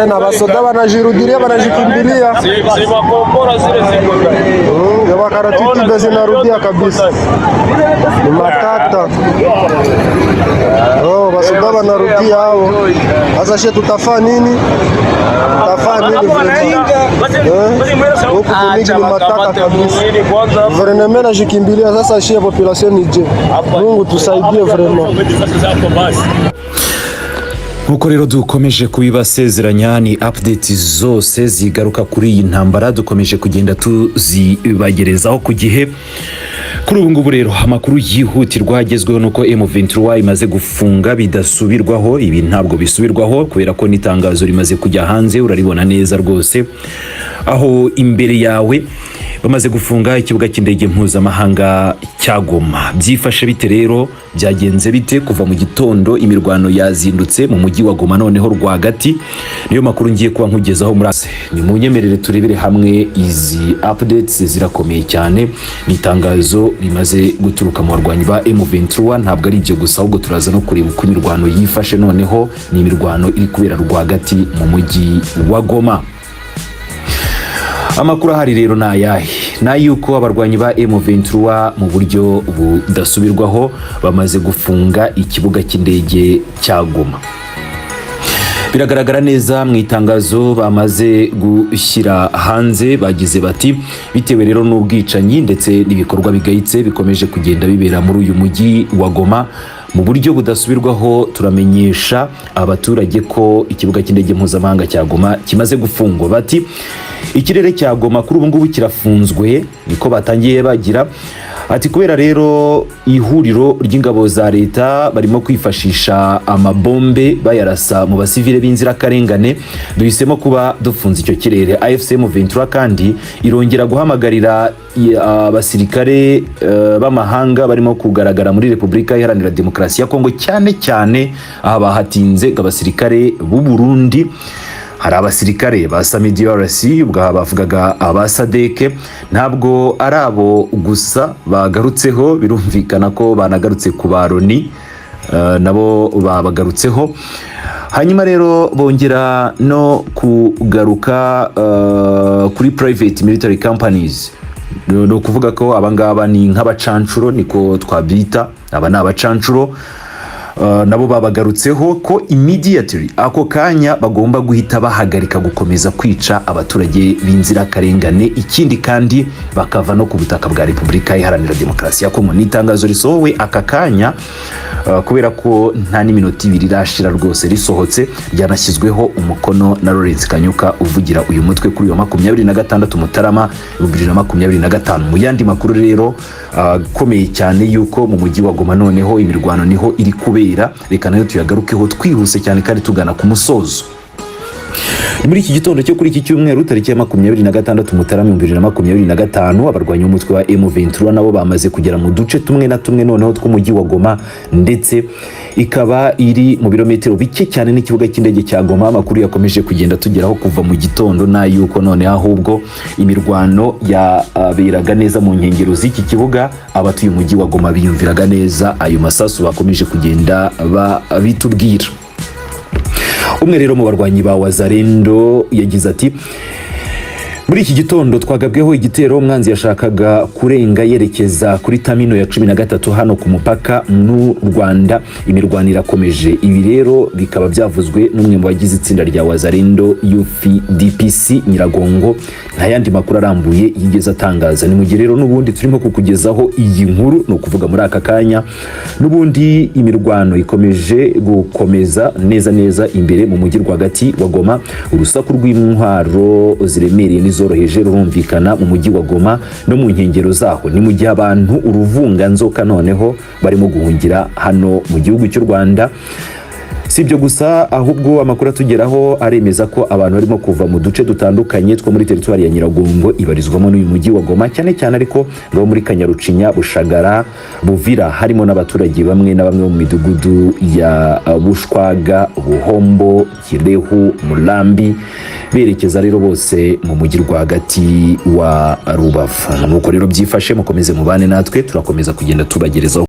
Na basoda banajirudilia, banajikimbilia. Si makombora zile ziko ndani. Ya zinarudia kabisa, ni matata. Oh, basoda banarudia hao. Sasa she tutafaa nini? Tutafaa nini vraiment? Eh? Huku Kumigi ni matata kabisa. Gouvernement najikimbilia sasa, shie population ni je? Mungu tusaidie vraiment. Nkuko rero dukomeje kubibasezeranya, ni update zose zigaruka kuri iyi ntambara dukomeje kugenda tuzibagerezaho ku gihe. Kuri ubu ngubu rero, amakuru yihutirwa agezweho nuko M23 imaze gufunga bidasubirwaho. Ibi ntabwo bisubirwaho kubera ko n'itangazo rimaze kujya hanze, uraribona neza rwose aho imbere yawe. Bamaze gufunga ikibuga cy'indege mpuzamahanga cya Goma. Byifashe bite rero? Byagenze bite? Kuva mu gitondo imirwano yazindutse mu mujyi wa Goma noneho rwagati. Niyo makuru ngiye kuba nkugezaho muri ni munyemerere turebere hamwe izi updates, zirakomeye cyane. Ni itangazo rimaze guturuka mu barwanyi ba M23. Ntabwo ari ibyo gusa, ahubwo turaza no kureba uko imirwano yifashe. Noneho ni imirwano iri kubera rwagati mu mujyi wa Goma. Amakuru ahari rero ni ayahe? Ni ay'uko abarwanyi ba M23 mu buryo budasubirwaho bamaze gufunga ikibuga cy'indege cya Goma. Biragaragara neza mu itangazo bamaze gushyira hanze. Bagize bati: "Bitewe rero n'ubwicanyi ndetse n'ibikorwa bigayitse bikomeje kugenda bibera muri uyu mujyi wa Goma, mu buryo budasubirwaho turamenyesha abaturage ko ikibuga cy'indege mpuzamahanga cya Goma kimaze gufungwa." Bati: "Ikirere cya Goma kuri ubu ngubu kirafunzwe." Niko batangiye bagira ati: "Kubera rero ihuriro ry'ingabo za leta barimo kwifashisha amabombe bayarasa mu basivile b'inzirakarengane, duhisemo kuba dufunze icyo kirere." AFC M23 kandi irongera guhamagarira abasirikare b'amahanga barimo kugaragara muri Repubulika Iharanira Demokarasi ya Kongo, cyane cyane aha bahatinze abasirikare b'u Burundi, hari abasirikare ba SAMIDRC, ubwo aha bavugaga aba SADC. Ntabwo ari abo gusa bagarutseho, birumvikana ko banagarutse ku ba Loni, nabo babagarutseho. Hanyuma rero bongera no kugaruka kuri private military companies. Ni ukuvuga ko abangaba ni nk'abacancuro, niko twabyita, aba ni abacancuro. Nabo babagarutseho ko immediately, ako kanya, bagomba guhita bahagarika gukomeza kwica abaturage b'inzirakarengane, ikindi kandi bakava no ku butaka bwa Repubulika Iharanira Demokarasi ya Kongo. Ni itangazo risohowe aka kanya, kubera ko nta n'iminota 2 irashira rwose risohotse. Ryanashyizweho umukono na Lawrence Kanyuka uvugira uyu mutwe kuri uyu wa 26 Mutarama 2025. Mu yandi makuru rero akomeye cyane yuko mu mujyi wa Goma noneho imirwano niho iri kubera, reka nayo tuyagarukeho twihuse cyane kandi tugana ku musozo. Muri iki gitondo cyo kuri iki cyumweru, tariki ya 26 Mutarama 2025, abarwanyi b'umutwe wa M23 nabo bamaze kugera mu duce tumwe na tumwe noneho tw'umujyi wa Goma, ndetse ikaba iri mu birometero bike cyane n'ikibuga cy'indege cya Goma. Amakuru yakomeje kugenda tugeraho kuva mu gitondo n'ayuko noneho ahubwo imirwano yaberaga neza mu nkengero z'iki kibuga. Abatuye umujyi wa Goma biyumviraga neza ayo masasu, bakomeje kugenda babitubwira. Umwe rero mu barwanyi ba Wazalendo yagize ati: "Muri iki gitondo twagabweho igitero. Umwanzi yashakaga kurenga yerekeza kuri terminal ya 13 hano ku mupaka n'u Rwanda. Imirwano irakomeje." Ibi rero bikaba byavuzwe n'umwe mu bagize itsinda rya Wazalendo UFDPC Nyiragongo. Nta yandi makuru arambuye yigeze atangaza. Ni mu gihe rero n'ubundi turimo kukugezaho iyi nkuru, ni ukuvuga muri aka kanya n'ubundi imirwano ikomeje gukomeza neza neza imbere mu mujyi rwagati wa Goma. Urusaku rw'intwaro ziremereye n'izoroheje rurumvikana mu mujyi wa Goma no mu nkengero zaho. Ni mu gihe abantu uruvunganzoka noneho barimo guhungira hano mu gihugu cy'u Rwanda. Si ibyo gusa, ahubwo amakuru atugeraho aremeza ko abantu barimo kuva mu duce dutandukanye two muri teritwari ya Nyiragongo ibarizwamo n'uyu mujyi wa Goma, cyane cyane ariko bo muri Kanyarucinya, Bushagara, Buvira, harimo n'abaturage bamwe na bamwe bo mu midugudu ya Bushwaga, Buhombo, Kirehu, Murambi, berekeza rero bose mu mujyi rwagati wa Rubavu. Nuko rero byifashe. Mukomeze mubane natwe, turakomeza kugenda tubagerezaho.